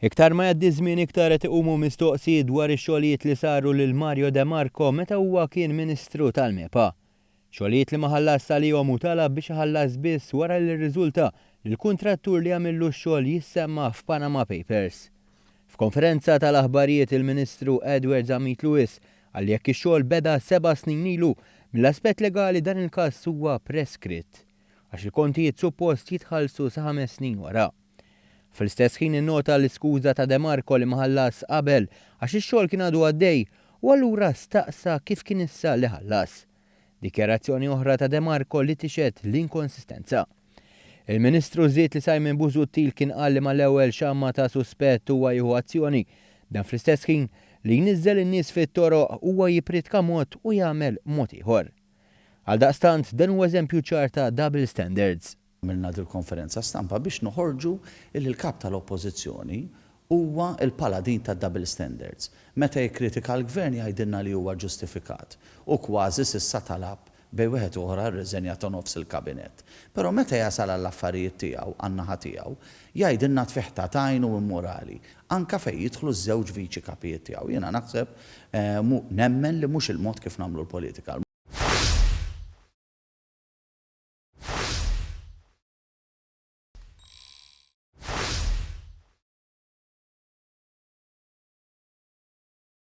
Iktar ma jgħaddi ż-żmien iktar qed iqumu mistoqsijiet dwar ix-xogħlijiet li saru lil Mario De Marco meta huwa kien Ministru tal-MEPA. Xogħlijiet li ma ħallasx għalihom u talab biex iħallas biss wara li rriżulta li l-kuntrattur li għamillu x-xogħol jissemma f'Panama Papers. F'konferenza tal-aħbarijiet il-Ministru Edward Zammit Lewis qal li jekk ix-xogħol beda seba' snin ilu, mill-aspett legali dan il-każ huwa preskritt għax il-kontijiet suppost jitħallsu sa ħames snin wara. Fl-istess ħin innota l-iskuża ta' De Marco li ma ħallas qabel għax ix-xogħol kien għadu għaddej u allura staqsa kif kien issa li ħallas. Dikjarazzjoni oħra ta' De Marco li tixhed l-inkonsistenza. Il-Ministru żied li Simon Busuttil kien qal li mal-ewwel xamma ta' suspett huwa jieħu azzjoni. Dan fl-istess ħin li jniżżel in-nies fit-toroq huwa jippriedka mod u jagħmel mod ieħor. Għaldaqstant dan huwa eżempju ċar ta' double standards. Għamilna dil-konferenza stampa biex noħorġu illi l-Kap tal-Oppożizzjoni huwa l-paladin tad-double standards. Meta jikkritika l-Gvern jgħidilna li huwa ġustifikat u kważi s'issa talab bejn wieħed u ieħor għar-riżenja ta' nofs il-Kabinett. Però meta jasal għall-affarijiet tiegħu, għan-naħa tiegħu, jgħidilna tfigħ ta' tajn u immorali, anke fejn jidħlu ż-żewġ Viċi Kapijiet tiegħu. Jiena naħseb, nemmen li mhux il-mod kif nagħmlu l-politika.